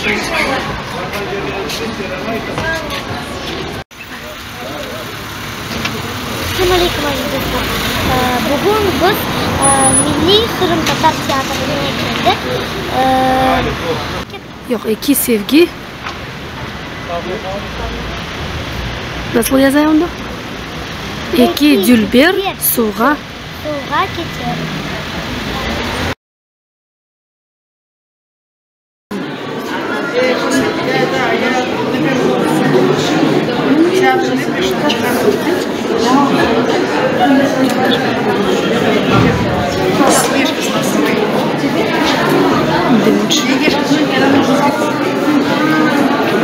Selâm aleyküm, aziz dostlar! Bugün biz milliy qırımtatar teatrına keldik. Yoq, eki sevgi. Nasıl yazay onda? Eki dülber suvğa. Suvğa keter.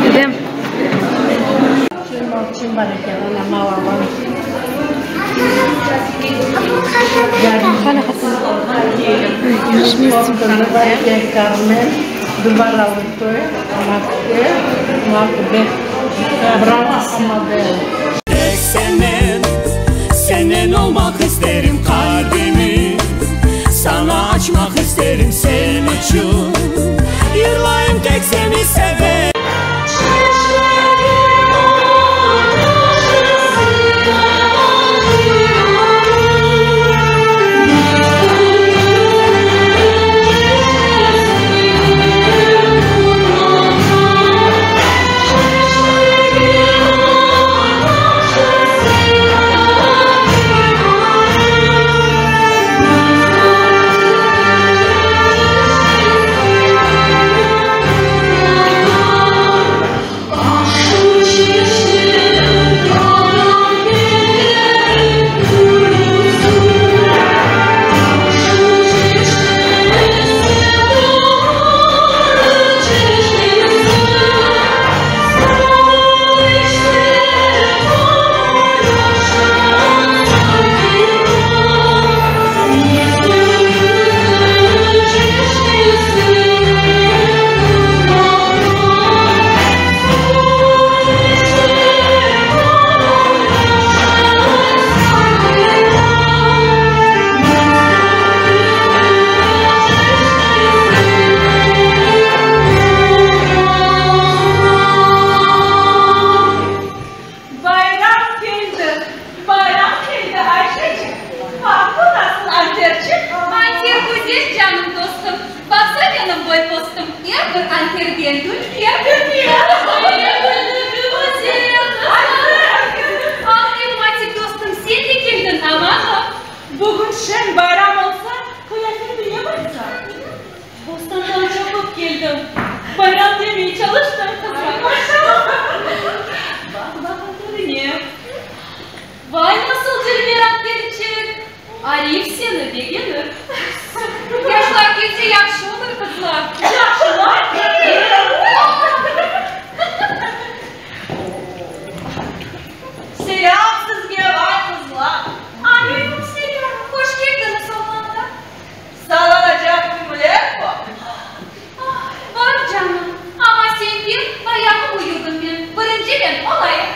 Edem. Tek senen, senen olmaq isterim Qalbimi saña açmaq isterim Sen içün yırlayım tek seni sevem. Bayram keldi, bayram keldi, Ayşeçik, baq bu nasıl anterçik. Anter güzel, canım dostum, baqsa menim boy-postum, er bir anterden dülber. Öyle güzel, Ah, revmatik dostum, sen de keldiñ, aman-ım. Bugün şeñ bayram olsa, qıyafeti ne baysa? Bostandan çapıp keldim, bayram demey çalıştım, qızım. Baq, baq anterine. Vay, nasıl dülber anterçik! Arif seni begenir. Yaşlar kelse yahşı olur, qızlar. Yahşılar kelir. Selâm sizge, vay qızlar! Aleyküm selâm! Hoş keldiñiz, oğlanlar! Sallanacaq tümler bar. Ah, bar canım, amma sen kel, bayağı uyudım men, birinci men olayım.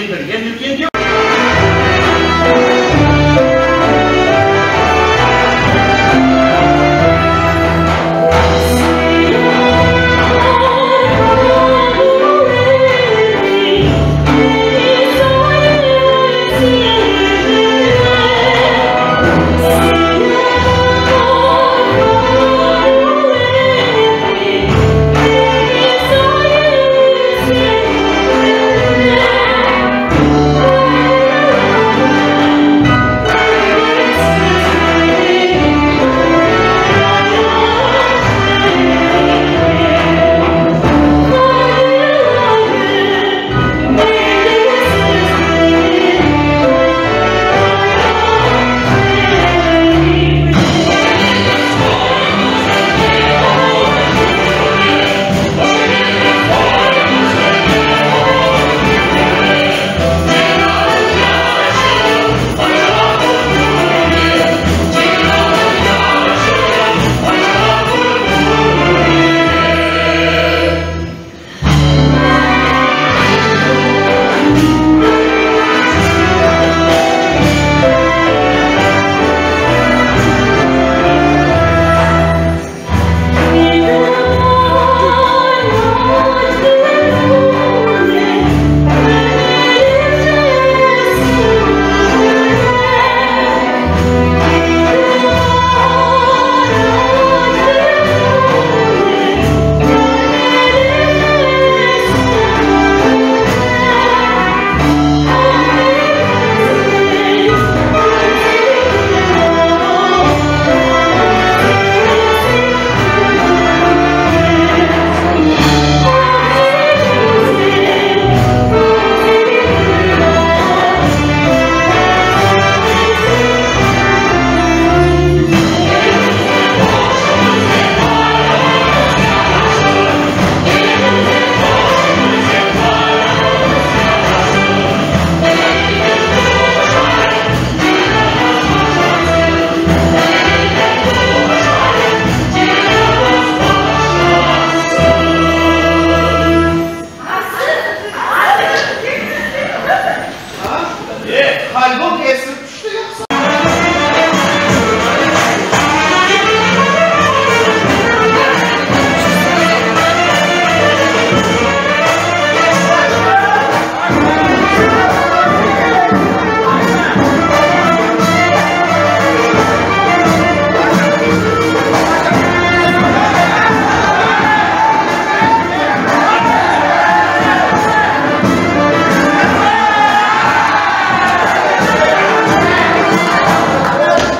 endirgen ülkenge.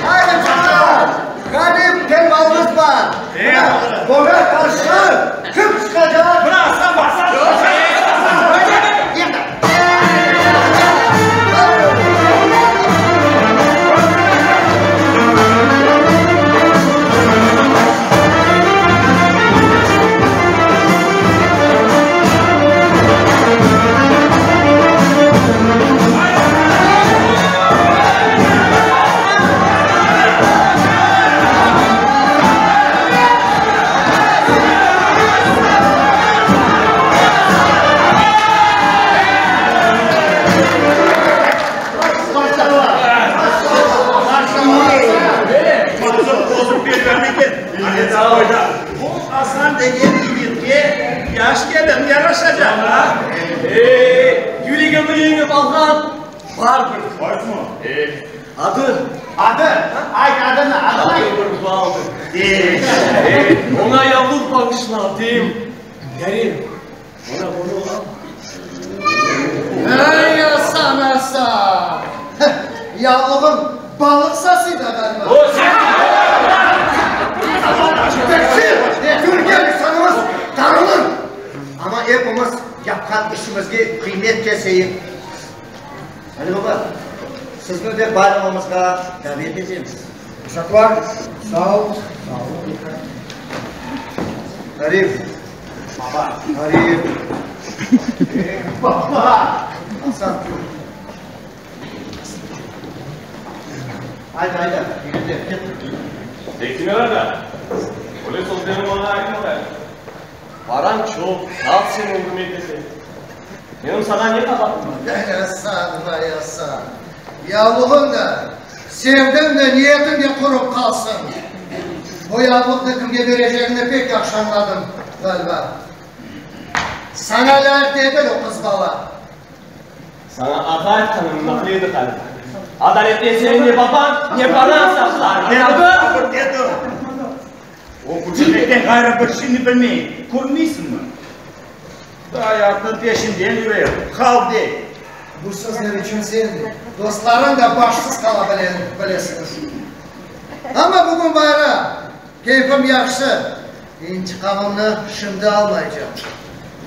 Haydi çocuqlar, Ğalip pelvanımız bar. Mına, buña qarşı kim çıqacaq? Mına Asan bar. Bu Asan degen yigitke yaş kelin yaraşacaq, a? Ey, yüregimni yeñip alğan bar bir qız. Adı? Adı? Ayt adını, adını ayt. Adı bir baldır. Ey, oña yavluq bağışla, deyim. Yarim, mına bunı al. Ey, Asan, Asan! Yavluğıñ balıq sasıy da ğaliba. Teksir! Yürgen insanımız darılır. Amma epimiz yapqan işimizge qıymet keseyik. Ali baba, sizni de bayramımızğa davet etemiz. Uşaqlar, sağ ol. Sağ ol. Arif. Baba. Arif. Baba. Asan. Ayda, ayda, yigitler, kettik. Bekir ağa, öyle sözlerni maña aytma ğayrı. Parañ çoq, halq seni ürmet ete. Menim saña ne qabaatım bar? Vay Asan, vay Asan! Yavluğıñ da, sevgiñ de, niyetiñ de qurup qalsın! Bu yavluqnı kimge berecegiñni pek yahşı añladım, ğaliba. Saña lâyıq degil o qız bala. Saña ağa aytqanımnı naqle edi ğaliba. Adaletten seni ne babañ, ne anañ saqlar, añladın? Dedi. O küçüklikten ğayrı bir şeyni bilmey, körmeysiñmi? Ayatnıñ peşinden yüre, hal dey. Bu sözler içün sen de, dostlarıñ da başsız qala bilesiñiz. Amma bugün bayram, keyfim yahşı, intiqamımnı şimdi almaycam.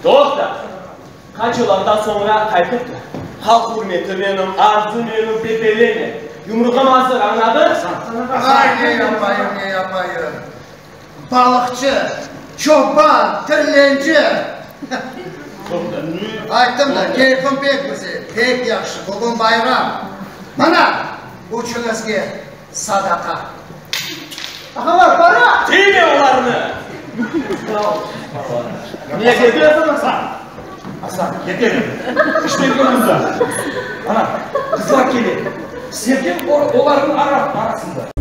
Toqta! Qaç yıllardan soñra qaytıp da, halq ürmeti menim, arzu menim dep belleme. Yumruğım azır, añladıñ? Ay, ne yapayım, ne yapayım? Balıqçı, çoban, tirlenci. Ayttım da, keyfim pek güzel, pek yahşı, bugün bayram. Mına, üçüñizge sadaqa. Ağalar, para! Tiyme olarnı! Ne dedi? Asan, Asan, yeter endi. İşte mında. Ana, qızlar kele. Sergin olarnıñ arasında.